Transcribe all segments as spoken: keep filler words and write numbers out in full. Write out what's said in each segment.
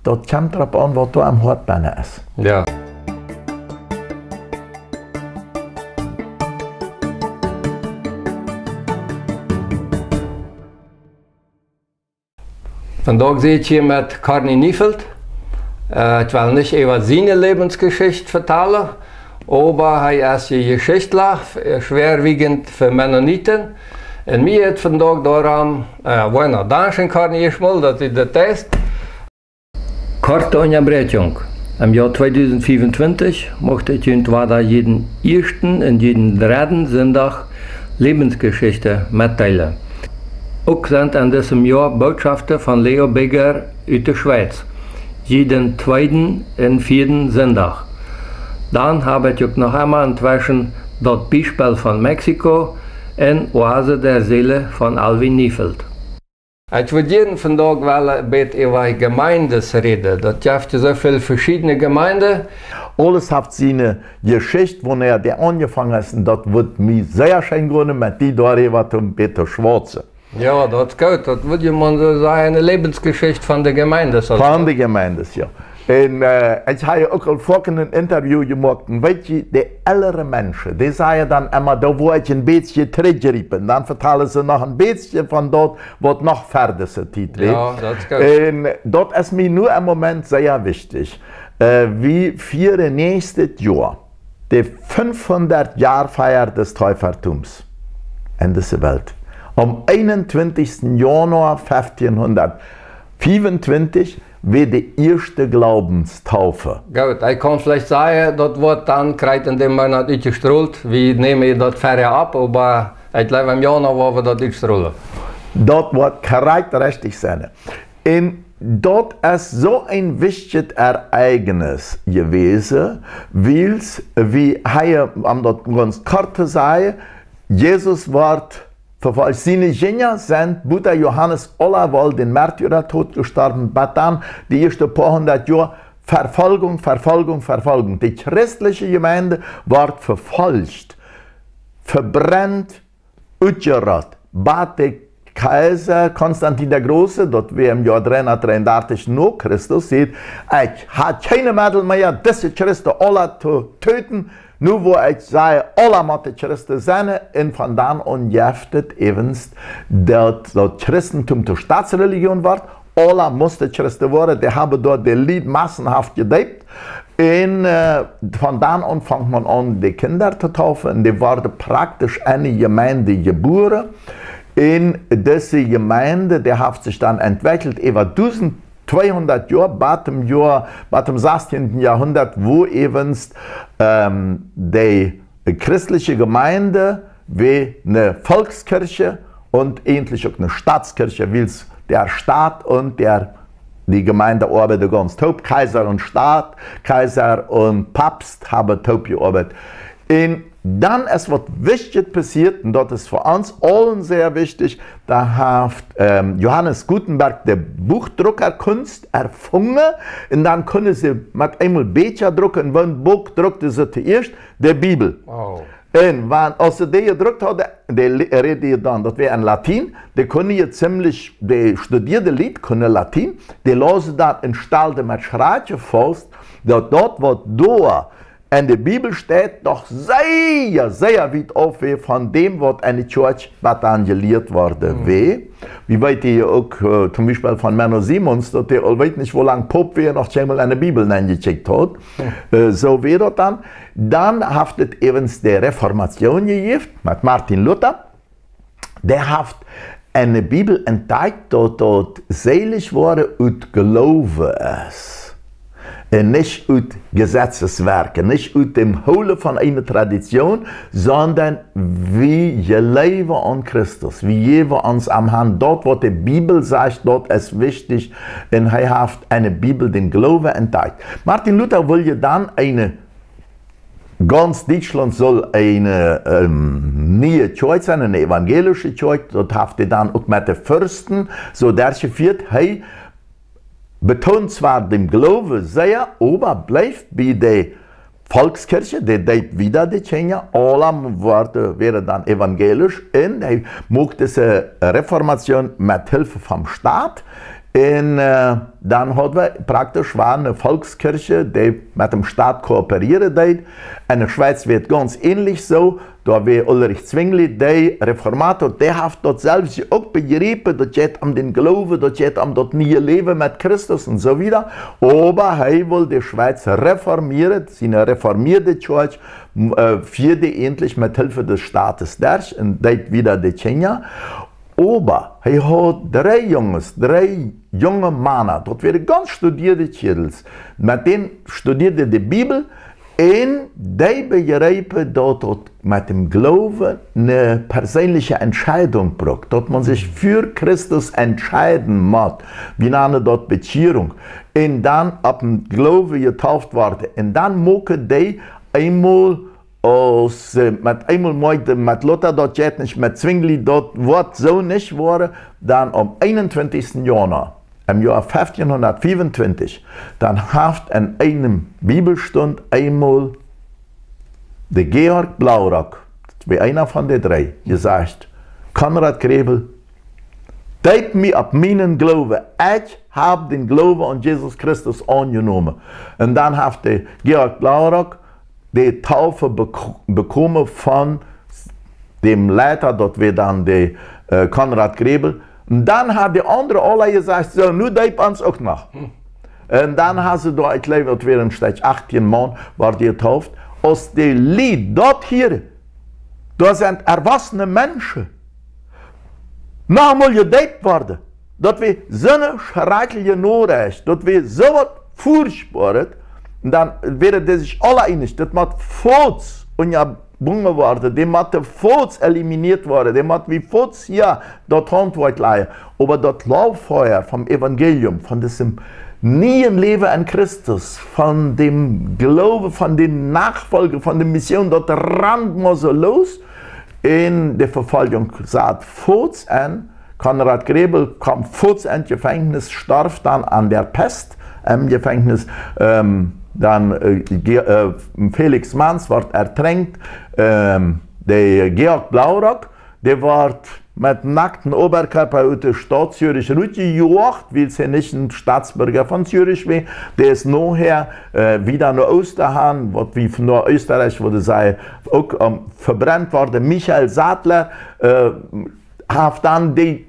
daut kjemt doaropp aun, waut doa aum Hoat bennen es. Jo. Vondoag sit ekj hia met Corny Neufeld. Äh, ekj well nich äwa siene Läwensjeschicht vetalen, oba hee es je Jeschichtla, äh, schwoawiejent fa Mennoniten. Un mie jeit vondoag doarom, äh, bueno, dankscheen, Corny, ieescht mol, daut du daut deist. Korte Unjabräakjunk. Em Joa tweedusent fiefuntwintich mucht ekj junt wada jieden ieeschten un jieden dredden Sindach Läwensjeschicht metdeelen. Uk sent en disem Joa Bootschoften von Leo Bigger ut de Schweiz, jieden tweeden un vieeden Sindach. Dan hab ekj uk noch emol entweschen daut Biespel von Mexiko un Oase der Seele von Alvin Neufeld. Ekj wudd jieren vondoag wellen een bät äwa Jemeenden räden. Daut jeft je soo väl veschiedne Jemeenden. Aules haft siene Jeschicht, wanea dee aunjefongen es, un daut wudd mie sea scheen gonen, met die doaräwa een bät to schwazen. Jo, daut es goot. Daut wudd je mau soo sajen, eene Läwensjeschicht von de Jemeenden. Von de Jemeenden, jo. Un, äh, ekj hab je uk aul foaken een Interview jemoakt. Un weet jie, de elre Menschen, dee sajen dan emma, doa woa ekj een bät trigjjriepen. Dan vetalen see noch een bät von daut, waut noch wieda soo Tiet wea. Jo, daut es goot. Un daut es mie nu em Moment sea wichtich. Äh, wie fieren näakjstet Joa de fünfhundert Joa Fia des Täufertums en dise Welt. Aum eenuntwintichsten Januar feftieenhundatfiefuntwintich wea de ieeschte Gloowenstaufe. Goot, ekj kaun veleicht sajen, daut woat dan krakjt en däm Moonat utjestrolt. Wie nämen daut verja opp, oba ekj jleew, em Januar woa wie daut utstrolen. Daut woat krakjt rechtich sennen. Un daut es soo een wichtjet Ereignis jewast, wiels, wie hee, om daut gaunz kort to sajen, Jesus wort vefolcht. Siene Jinja sent buta Johanes aula woll dän Märtyrerdoot jestorwen, bat dan de ieeschte poa hundat Joa Vefoljunk, Vefoljunk, Vefoljunk. De christelje Jemeend wort vefolcht, vebrent, utjerott, bat de Kjeisa Konstantin de Grooße, daut wea em Joa dreehundatdreeundartich no Christus, säd: "Ekj hab kjeene Meddel mea, dise Christen aula to töten. Nu woa ekj sajen, aula motten Christen sennen." Un von dan aun jeft et äwent daut, daut Christentum to Staatsreligion wort. Aula musten Christen woaren. Dee haben doa de Lied massenhaft jedeept. Un, äh, von dan aun funk maun aun, de Kjinja to taufen. Un dee worden praktisch enne Jemeend jebuaren. Un dise Jemeend, dee haft sikj dan entwekjelt äwa dusent tweehundat Joa, bat dem Joa, bat dem sastieensten Joahundat, wua äwent, ähm, de christelje Jemeend wea eene Volkskirche un eejentlich uk eene Staatskirche, wiels de Staat un de, de Jemeend oabeiden gaunz toop. Kjeisa un Staat, Kjeisa un Papst haben toop jeoabeit. Un dan es waut Wichtjet passieet, un daut es fa ons aul sea wichtich, doa haft, ähm, Johannes Gutenberg de Buchdruckerkunst erfungen, un dan kunnen see met eemol Bieekja drucken, un waut Buak druckten see toieescht? De Bibel. Oh. Un wan, aus see dee jedruckt hauden, dee le-, räd je dan, daut wea en Latien, dee kunnen je zimlich, de studieede Lied kunnen Latien, dee lausen dan un stalden met Schrakj faust, daut daut, waut doa en de Bibel steit, doch sea, sea wiet auf wea von däm, waut en de Kjoakj bat dan jelieet worden wea. Wie weeten je uk, äh, toom Biespel von Menno Simons, daut dee aul weet nich, woo lang Poop wea, noch kjeenmol en de Bibel nenjekjikjt haud. Äh, soo wea daut dan. Dan haft et äwent de Reformation jejäft met Martin Luther. Dee haft en de Bibel entdakjt, daut daut seelich woaren ut Gloowen es. Un nich ut Jesazeswerkjen, nich ut däm Hoolen von eene Tradition, sonda wie jleewen aun Christus, wie jäwen ons aun am. Daut, waut de Bibel sajcht, daut es wichtich. Un hee haft en de Bibel dän Gloowen entdakjt. Martin Luther wull je dan eene gaunz Dietschlaunt sull eene, ähm, niee Kjoakj sennen, eene evangelische Kjoakj. Daut haft hee dan uk met de Fürsten soo derchjefieet. Hee betoont zwar dän Gloowen sea, oba blift bie de Volkskirche, dee deept wieda de Kjinja, aula worden, wea dan evangelisch, un hee muak dise Reformation met Hilfe vom Staat. Un äh, dan haud wie praktisch wia eene Volkskirche, dee met däm Staut kooperieren deed. En de Schwiez wia et gaunz änlich soo. Doa wia Ulrich Zwingli, de Reformator, dee haft daut selfst uk bejräpen, daut jeit om dän Gloowen, daut jeit om daut niee Läwen met Christus un soo wieda. Oba hee wull de Schwiez reformieren, siene reformierte Kjoakj, äh, fieed hee endlich met Hilfe des Staates derch un deed wieda de Kjinja. Oba hee haud dree Junges, dree junge Mana, daut wieren gaunz studierte Kjädels. Met dän studieed hee de Bibel un dee bejreepen, daut daut met däm Gloowen eene perseenliche Entscheidung brukt, daut maun sikj fa Christus entscheiden mott, wie nanen daut Bekjierunk, un dan opp dän Gloowen jetauft worden. Un dan muaken dee eemol aus, äh, met eemol meent, met Luther daut jeit nich, met Zwingli daut woat soo nich woaren, dan aum eenuntwintichsten Januar, em Joa feftieenhundatfiefuntwintich, dan haft en eene Bibelstund eemol de Georg Blaurock, daut wia eena von de dree, jesajcht: Konrad Grebel, deep mie opp mienen Gloowen, ekj hab dän Gloowen aun Jesus Christus aunjenomen. Un dan haft de Georg Blaurock de Taufe bek-, bekomen von däm Leiter, daut wia dan de äh, Konrad Grebel. Un dan haud de aundre aula jesajcht: Soo, nu deep ons uk noch. Un dan haud see doa, ekj jleew, daut wieren een Stekj achtieen Maun, worden jetauft. Aus de Lied daut hieeden, daut sent erwossene Menschen, noch mol jedeept worden. Daut wia soone schrakjliche Norecht, daut wia soo waut Furchtboaret. Un dan wieren dee sikj aula eenich, daut mott foats unjabungen woaren, dee mott foats eliminieet woaren, dee mott wie foats hia daut Hauntwoakj lajen. Oba daut Lauffia vom Evangelium, von disem nieen Läwen en Christus, von däm Gloowen, von dän Nofoljen, von de Mission, daut rand mau soo los. Un de Vefoljunk sad foats aun. Konrad Grebel kjeem foats en Jefenkjnis, storf dan aun de Pest em Jefenkjnis. Ähm, dan äh, Ge- äh, Felix Manz wort ertrenkt. Ähm, de Georg Blaurock, dee wort met nakjten Oberkjarpa ut de Staut Zürich rutjejoacht, wiels hee nich een Staatsbirja von Zürich wia. Dee es nohäa äh, wieda no Oosterham, waut wie von no Österreich wudden sajen, uk ähm, vebrennt worden. Michael Sadler äh, haft dan de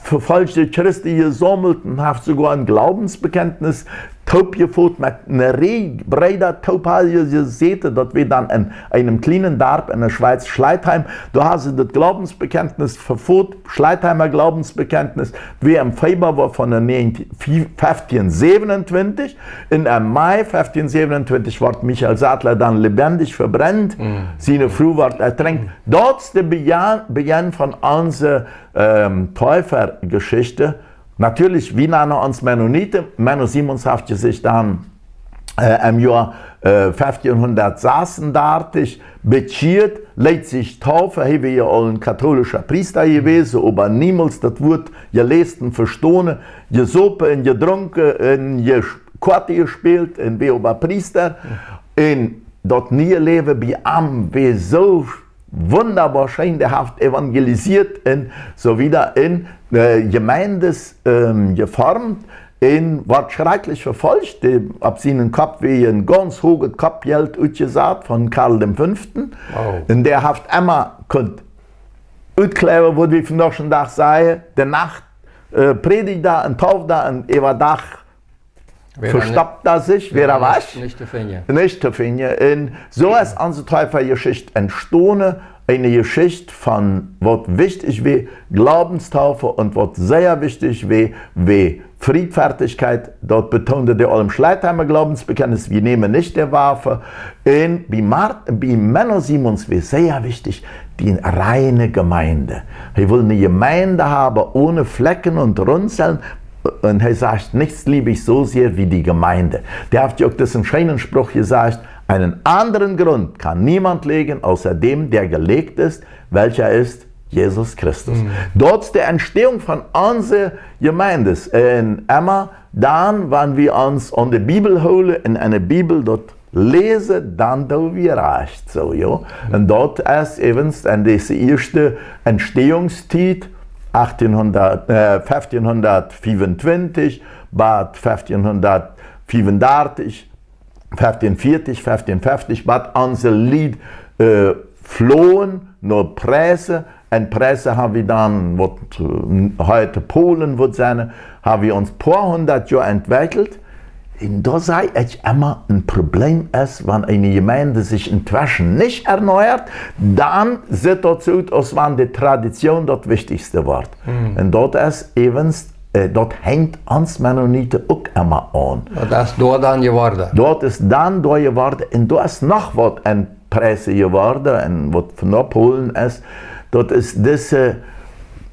vefoljte Christen jesaumelt un haft soogoa een Glaubensbekenntnis toopjefot met eene Räj Breeda toop haud jesäten, daut wia dan en eenem kjlienen Darp en de Schwiez, Schleitheim. Doa hauden see daut Glaubensbekenntnis vefot, Schleitheimer Glaubensbekenntnis, wia em Februar von de näajentieen, feftieen säwenuntwintich. Un em Mai feftieen säwenuntwintich wort Michael Sadler dan lebendig vebrennt. Siene Fru wort ertrenkt. Daut es de Bejan-, Bejenn von onse ähm, Täuferjeschicht. Natieelich, wie nanen ons Mennoniten. Menno Simons haft sikj dan äh, em Joa äh, feftieenhundatsasundartich bekjieet, leet sikj taufen. Hee wia jo aul een katholischa Priesta jewast, oba niemols daut Wuat jeläst un vestonen, jesopen un jedrunken un je-, Koate jespält un wia oba Priesta. Un daut niee Läwen bie am wia soo wundaboa scheen, dee haft evangelisieet un soo wieda un äh, Jemeinden ähm, jeformt un wort schrakjlich vefoljt. Dee, opp sienen Kopp wia een gaunz hoaget Koppjelt utjesat von Karl däm Fünften. Oh. Un dee haft emma kunt utkjleewen, waut wie vondoag dän Dach sajen, de Nacht äh, prädicht hee un tauft hee un äwadach Wia vestopt hee sikj, wia hee wajch. Nich, nich to finjen. Nich to finjen. Un soo es onse Täuferjeschicht entstonen. Eene Jeschicht von waut wichtich wia, Glaubenstaufe, un waut sea wichtich wia, wia Friedfertigkeit. Daut betoonde dee aul em Schleitheimer Glaubensbekenntnis, wie nämen nich de Waffe. Un bie Mart-, bie Menno Simons wia sea wichtich, die reine Gemeinde. Hee wull eene Gemeinde haben ohne Flecken und Runzeln. Un hee sajcht: Nichts liebe ich so sehr wie die Gemeinde. Dee haft jo uk disen scheenen Spruch jesajcht: Einen anderen Grund kann niemand legen, außer dem, der gelegt ist, welcher ist Jesus Christus. Mhm. Daut es de Entstehung von onse Jemeinden. Un emma dan, wan wie ons aun de Bibel hoolen, en eene Bibel daut läsen, dan doo wie rajcht soo, jo. Un daut es äwent en dise ieeschte Entstehungstiet achtieenhundat, äh, feftieenhundatfiefuntwintich bat feftieenhundatfiefundartich, feftieenveatich, feftieenfeftich, bat onse Lied, äh, flohen no Preissen. En Preissen ha wie dan, waut, äh, heet Polen, waut sennen, ha wie ons poa hundat Joa entwekjelt. Un doa saj ekj emma, een Problem es, wan eene Jemeent sikj entweschen nich erneuert, dan sitt daut soo ut, aus wan de Tradition daut Wichtichste woat. Un daut es äwens, äh, daut hengt ons Mennoniten uk emma aun. Daut es doa dan jeworden. Daut es dan doa jeworden. Un doa es noch waut en Preissen jeworden un waut von Polen es, daut es dise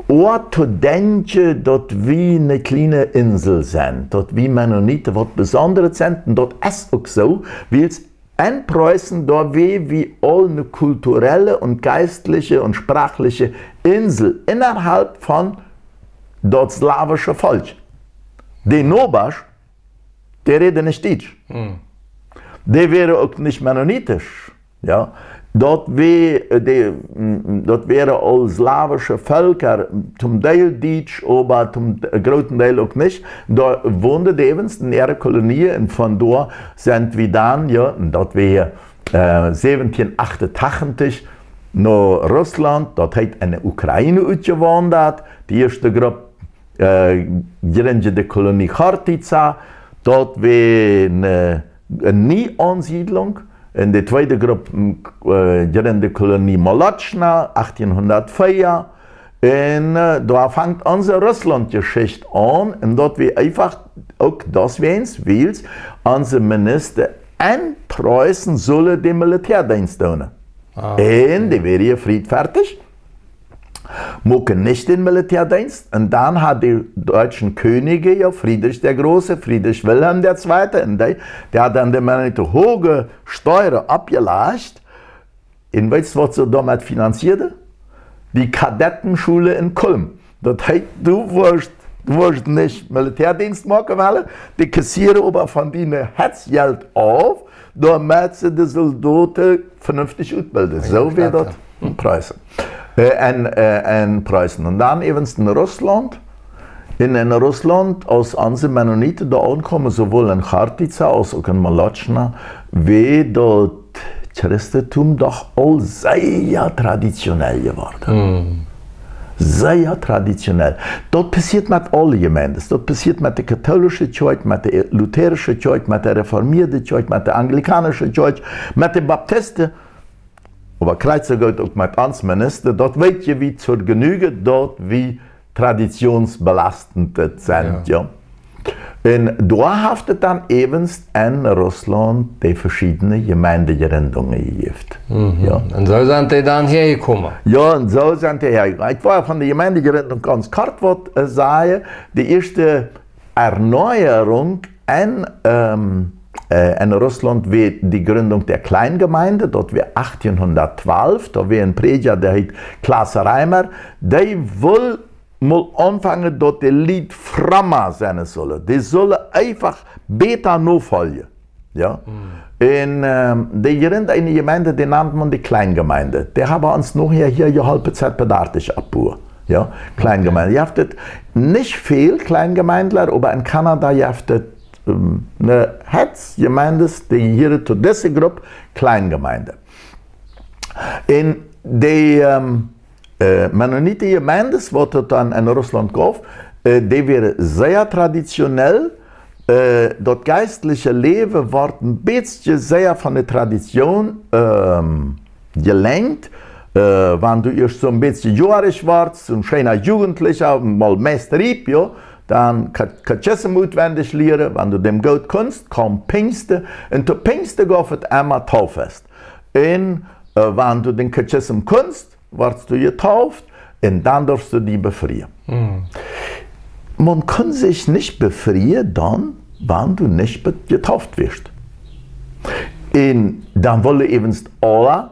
Oat to denkjen, daut wie eene kjliene Insel sent, daut wie Mennoniten waut Besondret sent. Un daut es uk soo, wiels en Preissen, doa wia wie aul eene kulturelle un jeistliche un sproakliche Insel ennerhalb von daut slawische Volkj. De Nobasch, dee räden nich Dietsch. Dee wieren uk nich mennonitisch. Jo? Daut wia, äh, dee, mm, daut wieren aul slawische Velkja, toom Deel dietsch, oba toom d-, grooten Deel uk nich. Doa wonden dee äwens en äare Kolonien un von doa sent wie dan, jo, un daut wia, äh, säwentieen acht un tachentich no Russlaunt, daut heet en de Ukraine utjewaundat. De ieeschte Grupp, äh, jrindje de Kolonie Chortica, daut wia eene, eene Nieaunsiedlunk. Un de tweede Grupp, mm, äh, jrindje de Kolonie Molotschna, achtieenhundatveea. Un, äh, doa fangt onse Russlaunt-Jeschicht aun. Un daut wia eefach uk doawäajen, wiels onse Minister en Preissen sullen dän Militäadeenst doonen. Ah. Un dee wieren friedfertich, musten nich dän Militäadeenst. Un dan haud de deutsche Kjennich, jo, Friedrich de Große, Friedrich Wilhelm de Zweete, un dee, dee haud dan de Mennoniten hoge Steuern oppjelajcht. Un weetst, waut see doamet finanzieeden? De Kadettenschule en Kulm. Daut heet, du woascht, du woascht nich Militäadeenst moaken wellen, dee kassieren oba von die Hetzjelt auf, doamet see de Soldoten venenftich utbilden. Jo, soo wia daut, jo, en Preissen. Äh, en, äh, en Preissen. Un dan äwens en Russlaunt. Un en Russlaunt, aus onse Mennoniten doa aunkamen, soowoll en Chortica aus uk en Molotschna, wia daut Christentum doch aul sea traditionell jeworden. Sea traditionell. Daut passieet met aule Jemeenten. Daut passieet met de katholische Kjoakj, met de lutherische Kjoakj, met de reformieede Kjoakj, met de anglikanische Kjoakj, met de Baptisten. Oba krakjt soo goot uk met ons Minister. Daut weet jie wie to Genüge, daut wie traditionsbelastend sent, jo. Un doa haft et dan äwens en Russlaunt de veschiedne Jemeentejrindungen jejäft. Jo. Un soo sent dee dan häajekomen? Jo, un soo sent dee häajekomen. Ekj well von de Jemeentejrindunk gaunz kort waut, äh, sajen. De ieeschte Erneuerung en, ähm, äh, en Russlaunt wia de Gründung der Kleingemeinde, daut wia achtieenhundattwalf, doa wia een Prädja, dee heet Klaas Reimer, dee wull mol aunfangen, daut de Lied fromma sennen sullen. Dee sullen eefach bäta nofoljen. Jo? Un, ähm, dee jrind eene Jemeent, dee nand maun de Kleingemeinde. Dee haben ons nohäa hia jeholpen, Z P dartich oppbuen. Jo? Kleingemeinde. Jeft et nich väl Kleingemeindler, oba en Kanada jeft et, ähm, eene Hetz Jemeenten, dee hieren to dise Grupp Kleingemeinde. Un dee, ähm, äh, Mennoniten Jemeenten, waut et dan en Russlaunt jeef, äh, dee wieren sea traditionell. Äh, daut jeistliche Läwen wort een bät sea von de Tradition, ähm, jelenkt. Äh, wan du ieescht soo een bät joarich wortst, soo een scheena Jugendlicha, mol meist riep, jo, dan Ka-, Katechism utwendich lieren, wan du dän goot kunst, kaum Pinjsten. Un to Pinjsten jeef et emma Tauffest. Un, äh, wan du dän Katechism kunst, woascht du jetauft un dan durfst du die befrieen. Maun kunn sikj nich befrieen dan, wan du nich be-, jetauft wieescht. Un dan wullen äwens aule,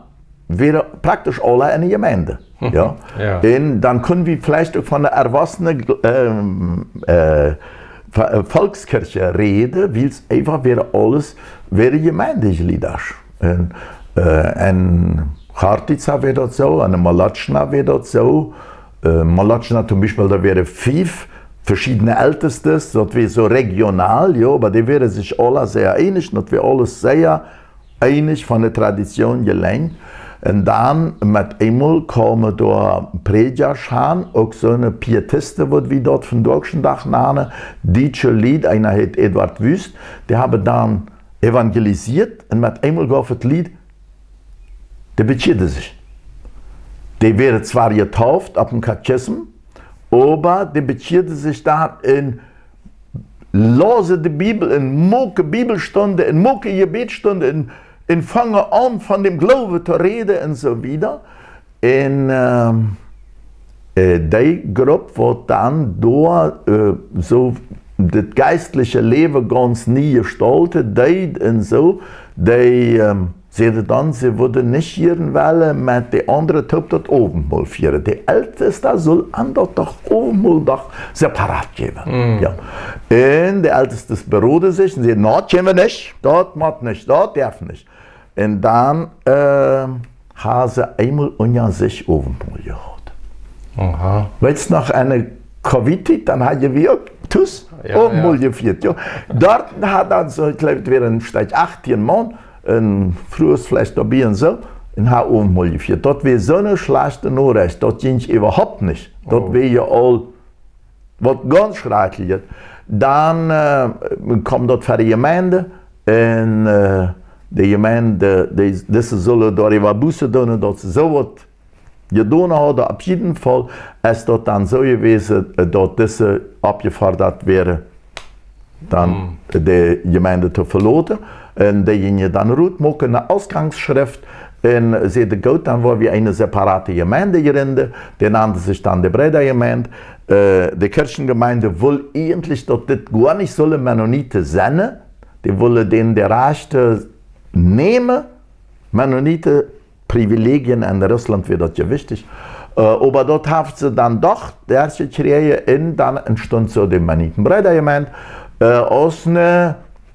wieren praktisch aule enne Jemeent. Jo? Jo. Un dan kunn wie veleicht uk von de erwossene, ähm, äh, Vo-, äh, Volkskirche räden, wiels eefach wieren aules, wieren Jemeentejlieda. Un, äh, en Chortica wia daut soo, en Molotschna wia daut soo, Äh, Molotschna toom Biespel, doa wieren fief veschiedne Eltestes, daut wia soo regional, jo, oba dee wieren sikj aula sea eenich, daut wia aules sea eenich von de Tradition jelenjt. Un dan met eemol kaumen doa Prädjasch aun, uk soone Pietisten, waut wie daut vondoagschen Dach nanen, dietsche Lied, eena heet Eduard Wüst, dee haben dan evangelisiert un met eemol gauf et Lied, dee bekjieeden sikj. Dee wieren zwar jetauft opp een Katechism, oba dee bekjieeden sikj dan un läsen de Bibel un moaken Bibelstunden un moaken Jebädstunden un, un fangen aun von däm Gloowen to räden un soo wieda. Un, ähm, äh, dee Grupp, waut dan doa, äh, soo daut jeistliche Läwen gaunz nie jestalte deed un soo, dee, ähm, säden dan, see wudden nich jieren wellen met de aundre toop daut Owentmol fieren. De Eltesta sull an daut Dach Owentmol doch separat jäwen. Jo. Un de Eltestes beroden sikj un säden: „Na, kjenn wie nich, daut mott nich, daut derf nich.“ Un dan, ähm, haben see eemol unja sikj Owentmol jehaut. Aha. Weetst noch, enne Covid-Tiet, dan hauden wie uk tus Owentmol jefieet, jo. Doa haud dan soo, ekj jleew, et wieren een Stekj achtieen Maun, un Frues veleicht doabie un soo, un haud Owentmol jefieet. Daut wia soone schlajchte Norecht, daut jinkj äwahaupt nich. Daut wia jo aul waut gaunz schrakjlichet. Dan, äh, kjeem daut ver de Jemeent, un, äh, de Jemeent, dee, dise sullen doaräwa Buße doonen, daut see soo waut jedonen hauden. Opp jieden Faul es daut dan soo jewast, äh, daut dise oppjefodat wieren, dan de Jemeent to veloten. Un dee jinjen dan rutmoaken ne Ausgangsschrift un säden: „Goot, dan woa wie eene separate Jemeent jrinden.“ Dee nand sikj dan de Breedajemeent. Äh, de Kirchenjemeent wull eejentlich, daut dit goanich sullen Mennoniten sennen. Dee wullen dän de Rajchte nämen, Mennoniten Privilegien en Russlaunt wia daut je wichtich. Äh, oba daut haft see dan doch derchjekjräajen un dan entstunt soo de Mennoniten Breedajemeent, äh, aus ne,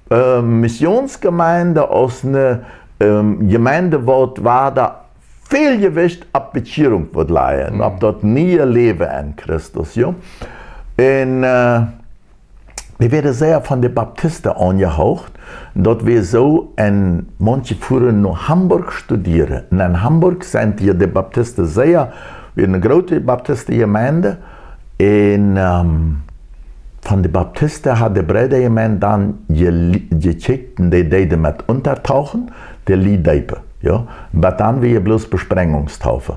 äh, Missionsjemeent, aus ne, ähm, Jemeent, waut wada väl Jewicht opp Bekjierunk wudd lajen, opp daut niee Läwen en Christus, jo. Un, äh, dee wieren sea von de Baptisten aunjehaucht. Daut wia soo, un maunche fuaren no Hamburg studieren. Un en Hamburg sent hia de Baptisten sea, wia ne groote Baptistenjemeent. Un, ähm, von de Baptisten haud de Breedajemeent dan je-, jekjikjt, un dee deeden met Untertauchen, de Lied deepen, jo. Oba dan wia bloos Besprengungstaufe.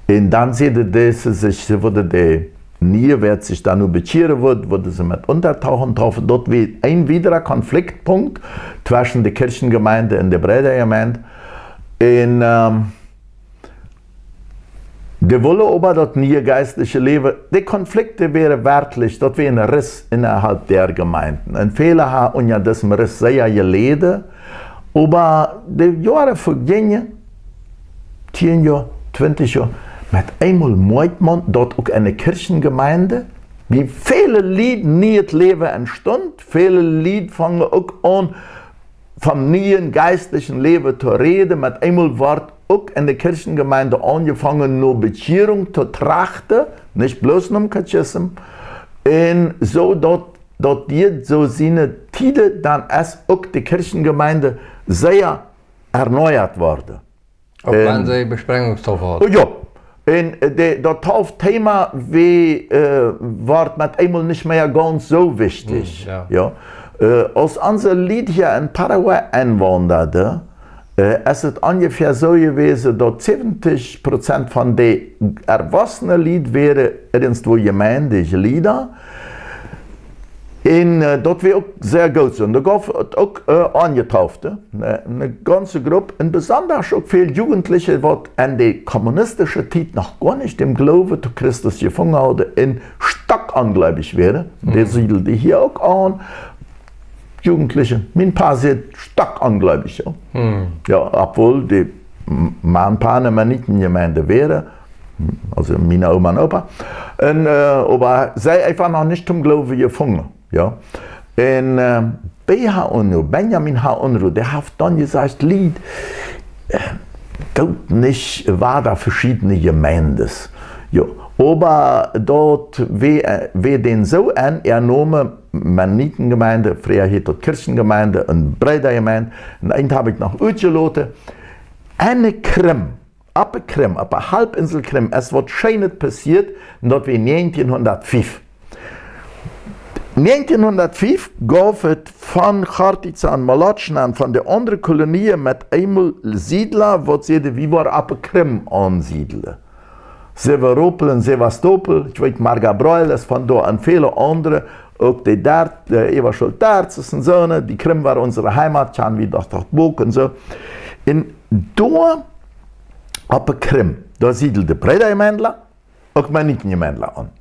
Un dan säden dise sikj, see wudden de niee, wäa sikj dan nu bekjieren wudd, wudden see met Untertauchen taufen. Daut wia een wiedra Konfliktpunkt tweschen de Kirchenjemeent un de Breedajemeent. Un, ähm, dee wullen oba daut niee jeistliche Läwen, de Konflikten wieren werkjlich, daut wia een Riss innerhalb de Jemeent. Un väle haben unja disem Riss sea jeläden, oba de Joaren vejinjen, tieen Joa, twintich Joa, met eemol moakjt maun daut uk enne Kirchenjemeent, woo väle Lied nieet Läwen entstunt, väle Lied fungen uk aun, vom nieen jeistlichen Läwen to räden, met eemol wort uk enne Kirchenjemeent aunjefongen, no Bekjierunk to trachten, nich bloos nom Katechism. Un soo daut, daut dee soo siene Tieden, dan es uk de Kirchenjemeent sea erneuert worden. Uk wan see Besprengungstaufe hauden. Oh jo. Un, äh, de, daut Taufthema wia, äh, wort met eemol nich mea gaunz soo wichtich. Hm, jo. Jo. Äh, aus onse Lied hia en Paraguay enwaundaden, äh, es et onjefäa soo jewast, daut säwentich Prozent von de erwossene Lied wieren irjentwoo Jemeentjlieda. Un, äh, daut wia uk sea goot soo. Un doa gauf et uk, äh, Aunjetaufte, ne, ne gaunze Grupp, un besondasch uk väl Jugendliche, waut en de kommunistische Tiet noch goanich dän Gloowen to Christus jefungen hauden un stockongleubich wieren. Dee siedelden hia uk aun. Jugendliche, mien Pa säd stockongleubich, jo. Jo, obwohl dee m-, mien Pa ne Mennonitenjemeent wia, aulsoo miene Oma un Opa. Un, äh, oba see eefach noch nich toom Gloowen jefungen, jo. Un, ähm, B H Unruh, Benjamin H. Unruh, dee haft dan jesajcht: „Lied, äh, goot nich wada veschiedne Jemeenten.“ Jo, Oba daut wia, wia dän soo en äa Nomen Mennonitengemeinde, fräa heet daut Kirchengemeinde un Breedagemeinde. Un eent hab ekj noch utjeloten. Enne Krim, oppe Krim, oppe Halbinsel Krim, es waut Scheenet passieet, un daut wia näajentienhundatfief. Näajentienhundatfief gauf et von Chortitza un Molotschna un von de aundre Kolonien met eemol Siedla, waut säden, wie woaren oppe Krim aunsiedlen. Simferopol un Sewastopol, ekj weet, Marga Broil es von doa un väle aundre, uk de Dert, de Eva Schult-Dertzes un soone, die Krim war unsere Heimat, kjanen wie doch, doch Book un soo. Un doa oppe Krim, doa siedelden Breedagemeindla uk Mennonitengemeindla aun.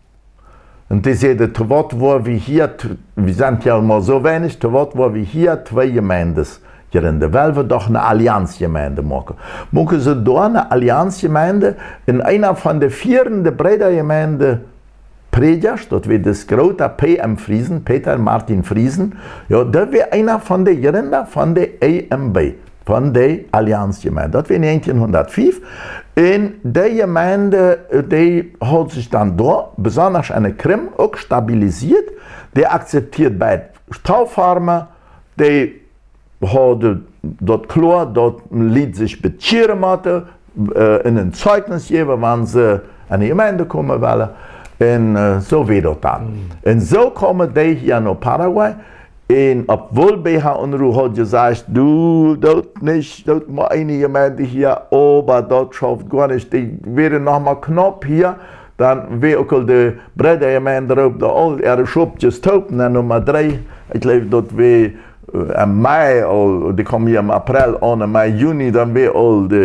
Un dee säden, to waut woa wie hia, t-, wie sent jo mau soo weinich, to waut woa wie hia twee Gemeindes jrinden, well wie doch ne Allianzgemeinde moaken. Moaken see doa ne Allianzgemeinde, un eena von de fierende Breedagemeinde Prädjasch, daut wia dis groota P M Friesen, Peter Martin Friesen, jo, daut wia eena von de Jrinda von de E M B, von de Allianzgemeinde. Daut wia näajentienhundatfief. Un dee Gemeinde, äh, dee haud sikj dan doa, besonda enne Krim, uk stabilisieet. Dee akzeptieed beid Tauffformen, dee hauden daut kloa, daut Lied sikj bekjieren motten, äh, un een Zeugnis jäwen, wan see enne Gemeinde komen wellen. Un, äh, soo wia daut dan. Mhm. Un soo kjeemen dee hia no Paraguay. Un obwohl B H Unruh haud jesajcht, du, daut nich, daut mau eene Gemeinde hia, oba daut schauft goa nich. Dee wieren noch mau knaup hia. Dan wia uk aul de Breedagemeinde, roopt doa aul äare Schopkjes toop, un dan Numma dree. Ekj jleew, daut wia, äh, em Mai aul, dee kjeemen hia em April aun, em Mai, Juni, dan wia aul de,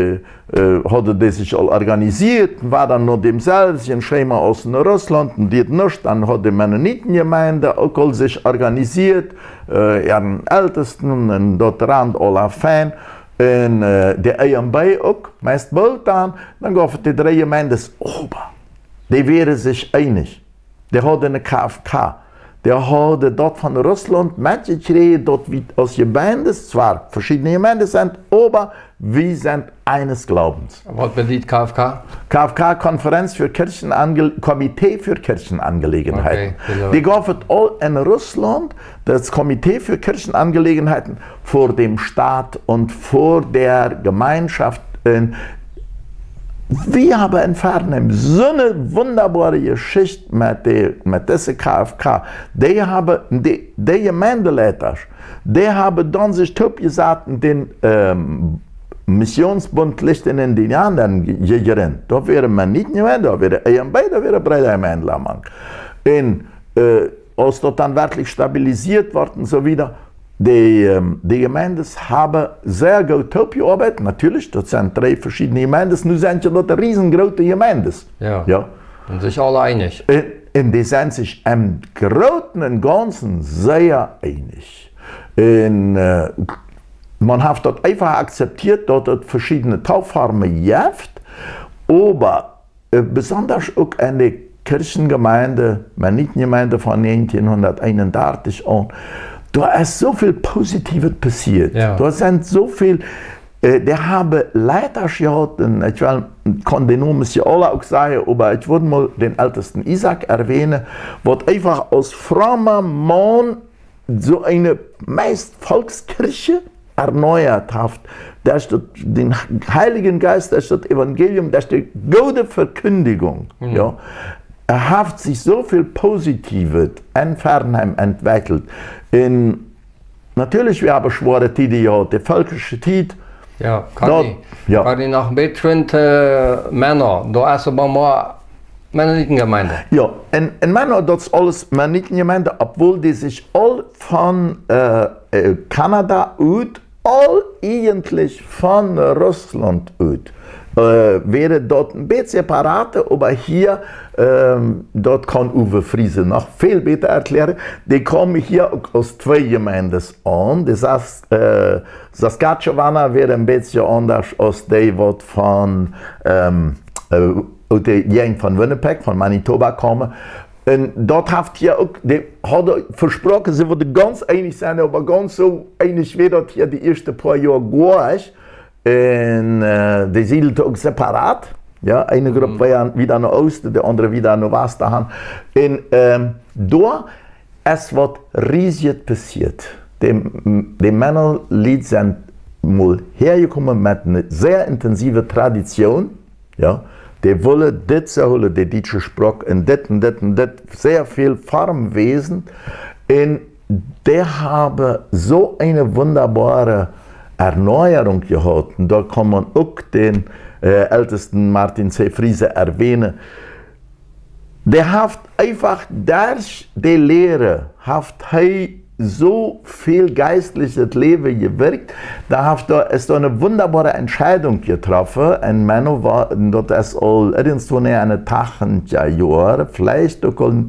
äh, hauden dee sikj aul organisieet, wia dan no dämselwjen Schema aus en Russlaunt, un dit nuscht, dan haud de Mennonitengemeinde uk aul sikj organisieet, äh, äaren Eltesten, un daut rand aula fein. Un, äh, de E M B uk, meist boolt dan, dan gauf et de dree Gemeindes, oba dee wieren sikj eenich. Dee hauden ne K F K. Dee hauden daut von Russlaunt metjekjräajen, daut wie aus Gemeindes, zwar veschiedne Gemeindes sent, oba wie sent eines Glaubens. Waut bediet K F K? K F K, Konferenz für Kirchenange-, Komitee für Kirchenangelegenheiten. Okay, genau. Dee gauf et aul en Russlaunt, daut Komitee für Kirchenangelegenheiten, ver däm Staat un ver de Jemeenschoft. Un wie haben en Fernheim soone wundaboare Jeschicht met de, met dise K F K. Dee haben, de, de Gemeindeleitasch, dee haben dan sikj toopjesat un dän, ähm, Missionsbund Licht en Indianern je-, jejrint. Doa wieren Mennonitengemeinde, doa wieren E M B, doa wieren Breedagemeindla mank. Un, äh, aus daut dan werkjlich stabilisieet wort un soo wieda, de, ähm, de Gemeindes haben sea goot toopjeoabeit. Natieelich, daut sent dree veschiedne Gemeindes. Nu sent jo daut riesengroote Gemeindes. Jo. Jo. Un sikj aule eenich. Un, un dee sent sikj em Grooten un Gaunzen sea eenich. Un, äh, maun haft daut eefach akzeptieet, daut et veschiedne Tauffformen jeft, oba äh, besonda uk en de Kirchengemeinde, Mennonitengemeinde von näajentienhundateenundartich aun, doa es soo väl Positiewet passieet. Jo. Doa sent soo väl, äh, dee haben Leitasch jehaut, un ekj well, kaun de Nomes nich aule uk sajen, oba ekj wudd mol dän Eltesten Isaak erwähnen, waut eefach aus fromma Maun soo eene meist Volkskirche erneuert haft, derch daut, dän Heiljen Jeist, derch daut Evangelium, derch de goode Vekjindijunk, mhm, jo, et haft sikj soo väl Positiewet en Fernheim entwekjelt. Un natieelich, wie haben schwoare Tieden jehaut, de völkjische Tiet. Jo, kaun ekj, jo, kaun ekj noch een bät, äh, Menno, doa es oba mau Mennonitengemeinde. Jo, en, en Menno, daut es aules Mennonitengemeinde, obwohl dee sikj aul von, äh, äh, Kanada ut, aul eejentlich von Russlaunt ut, äh, wieren daut een bät separate, oba hia, ähm, daut kaun Uwe Friesen noch väl bäta erkjlären. Dee kjeemen hia uk aus twee Gemeindes aun. Dee Sas-, äh, Saskatchewaner wieren een bät aundasch aus dee, waut von, ähm, äh, ut de Jäajent von Winnipeg, von Manitoba kjeemen. Un daut haft hia uk, dee hauden vesproaken, see wudden gaunz eenich sennen, oba gaunz soo eenich wia daut hia de ieeschte poa Joa goa nich. Un, äh, dee siedelden uk separat. Jo, eene Grupp wia wieda no Oosten, de aundre wieda no Wasten han. Un ähm, doa es waut Riesjet passieet. De, de Menno-Lied sent mol häajekomen met eene sea intensive Tradition. Jo, dee wullen dit soo hoolen, de dietsche Sproak, un dit un dit un dit, sea väl Form wesen. Un dee haben soo eene wundaboare Erneuerung jehaut. Un doa kaun maun uk dän äh, Eltesten Martin C. Friesen erwähnen. Dee haft eefach derch de Lieren, haft hee soo väl jeistlichet Läwen jewirkjt. Doa haft, doa es doa eene wundaboare Entscheidung jetroffen. Un Menno wia, daut es aul irjentwua enne tachentja Joaren, veleicht uk aul een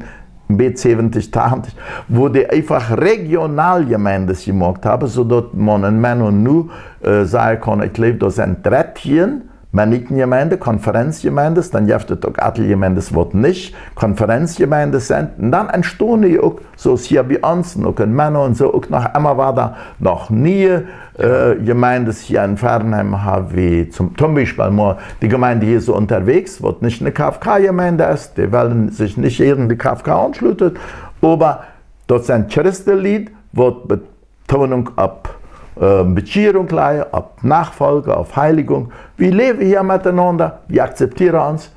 bät säwentich, tachentich, wua dee eefach Regionalgemeinden jemoakt haben, soo daut maun en Menno nu äh, sajen kaun, ekj jleew, doa sent dartieen Mennonitengemeinden, Konferenzgemeinden, dan jeft et uk atelje Gemeinden, waut nich Konferenzgemeinden sent. Un dan entstonen je uk, soo aus hia bie ons, un uk en Menno un soo, uk noch emma wada noch niee äh, Gemeinden hia en Fernheim haben wie toom, toom Biespel mau de Gemeinde hia soo unjawäajes, waut nich eene K F K-Gemeinde es, dee wellen sikj nich äare de K F K aunschluten, oba daut sent Christenlied, waut Betonung opp äh, Bekjierunk lajen, opp Nofoljen, opp Heiligung. Wie läwen hia metenaunda, wie akzeptieren ons.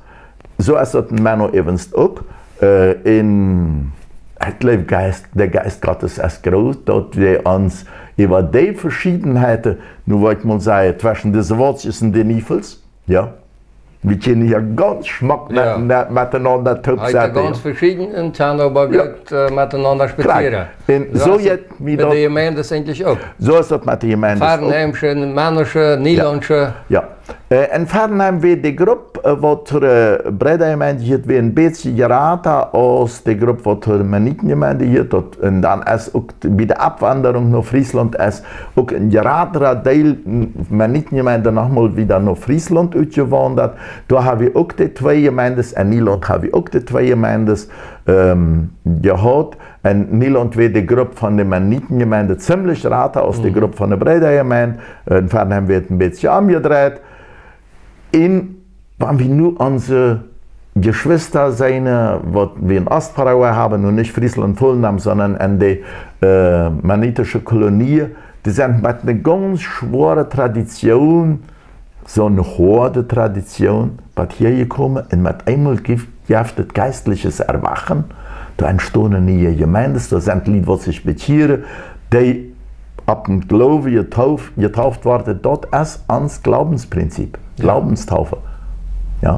Soo es daut en Menno äwent uk. Äh, un ekj jleew, Jeist, de Jeist Gottes es groot, daut wie ons äwa dee Veschiedenheiten, nu woa ekj mol sajen, tweschen dise Woakjes un de Niefels, jo, wie kjennen hia gaunz schmock met, Jo. met, metenaunda toop Heet setten, gaunz jo. veschieden un kjennen oba Jo. goot äh, metenaunda Kloa. spazieren. Un Soo soo es jeit et mie met daut, de Gemeinden eejentlich uk. soo es daut met de Gemeinden uk. Fernheimsche, Mennosche, Nielaunsche. Jo. Äh, en Fernheim wia de Grupp, äh, waut to de Breedagemeinde jehieet, wia een bät jrata aus de Grupp, waut to de Mennonitengemeinde jehieet. Daut, un dan es uk de, bie de Aufwanderung no Frieslaunt es uk een jratret Deel Mennonitengemeinde noch mol wada no Frieslaunt utjewaundat. Doa haben wie uk de twee Gemeinden, en Nielaunt haben wie uk de twee Gemeinden ähm, jehaut. En Nielaunt wia de Grupp von de Mennonitengemeinde ziemlich jrata aus de Mhm. Grupp von de Breedagemeinde. En Fernheim wia et een bät omjedreit. Un wan wie nu onse Jeschwista seenen, waut wie en Oostparaguay haben, nu nich Frieslaunt Volendam, sonda en de äh, mennonitische Kolonien, dee sent met eene gaunz schwoare Tradition, soo eene hoade Tradition, waut hia jekomen, un met eemol jeft, jeft et jeistliches Erwachen, doa entstonen niee Gemeinden, doa sent Lied, waut sikj bekjieren, dee opp dän Gloowen jetauft, jetauft woaren, daut es ons Glaubensprinzip, Jo. Glaubenstaufe. Jo.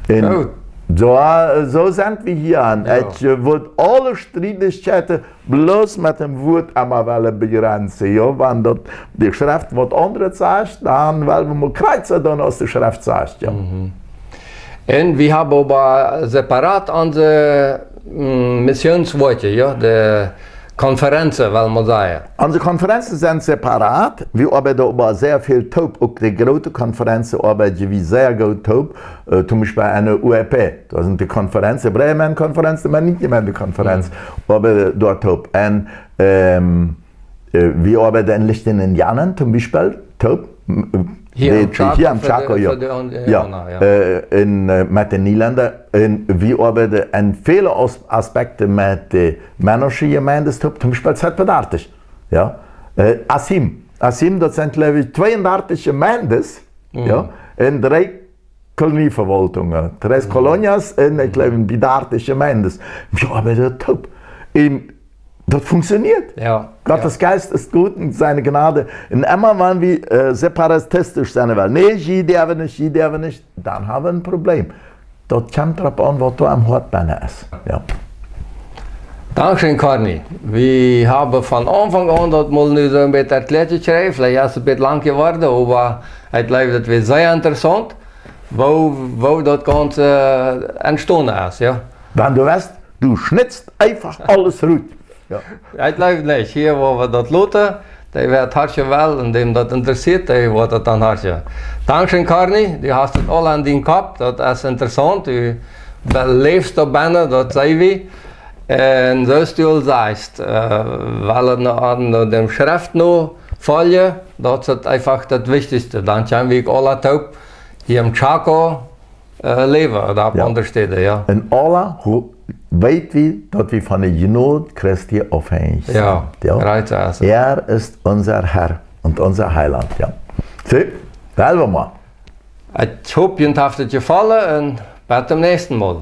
Un Goot. soo, äh, soo sent wie hia aun. Jo. Ekj äh, wudd aule Striedichkjeiten bloos met däm Wuat emma wellen bejrenzen, jo? Wan daut de Schreft waut aundret sajcht, dan well wie mau krakjt soo doonen aus de Schreft sajcht, jo? Mhm. Un wie haben oba separat onse mm, Missionswoakjen, jo? De Konferenzen, well wie mau sajen. Onse Konferenzen sent separat. Wie oabeiden oba sea väl toop. Uk de groote Konferenzen oabeiden wie sea goot toop. Äh, toom Biespel en de U E P. Daut sent de Konferenzen, Breedagemeindekonferenz, de Mennonitengemeindekonferenz, Mhm. oabeiden doa toop. Un ähm, äh, wie oabeiden en Lichten un Janen, toom Biespel, toop. M-, äh, Hia de, em Chaco hia em fa de, Chaco, jo. fa de, äh, Jo. Japaner, jo. Äh, un äh, met de Nielaunder. Un wie oabeiden en väle Aus-, Aspekten met de Mennosche Gemeinden toop, toom Biespel Z P dartich. Jo. Äh, ACIM. ACIM, daut sent, jleew ekj, tweeundartich Gemeinden. Mhm. Jo. Un dree Kolonieverwaltungen, Tres Mhm. Colonias un, ekj jleew, bie dartich Gemeinden. Wie oabeiden toop. Un daut funkjsioneet. Jo, Gottes jo. Jeist es goot un siene Jnod. Un emma wan wie äh, separatistisch sennen wellen, nä, jie derwen nich, jie derwen nich, dan haben wie een Problem. Daut kjemt doaropp aun, waut doa aum Hoat bennen es. Jo. Dankscheen, Corny. Wie haben von Aunfank aun daut mol nu soo een bät erkjläat jekjräajen, veleicht es et een bät lang jeworden, oba ekj jleew, daut wia sea interessaunt, woo, woo daut Gaunze äh, entstonen es, jo. Wan du west, du schnittst eefach aules rut. Jo. Ekj jleew nich, hia woa wie daut loten, dee woat horchen well, un däm daut interessieet, dee woat daut dan horchen. Dankscheen, Corny, du hast et aul aun dän Kopp, daut es interessaunt, du be-, läfst doa bennen, daut seenen wie. Un soo aus du aul sajchst, äh, well wie no, no däm Schreft nofoljen, daut es eefach daut Wichtichste. Dan kjenn wie aula toop hia em Chaco Äh, Läwen, oda opp aundre Städen, jo. Un aula, woo weet wie, daut wie von de Jnod Christi aufhänjich sent? Jo, rajcht es. Er es onse Herr un onse Heilaunt, jo. Soo, well wie mol. Ekj hop, junt haft et jefollen un bat toom näakjsten Mol.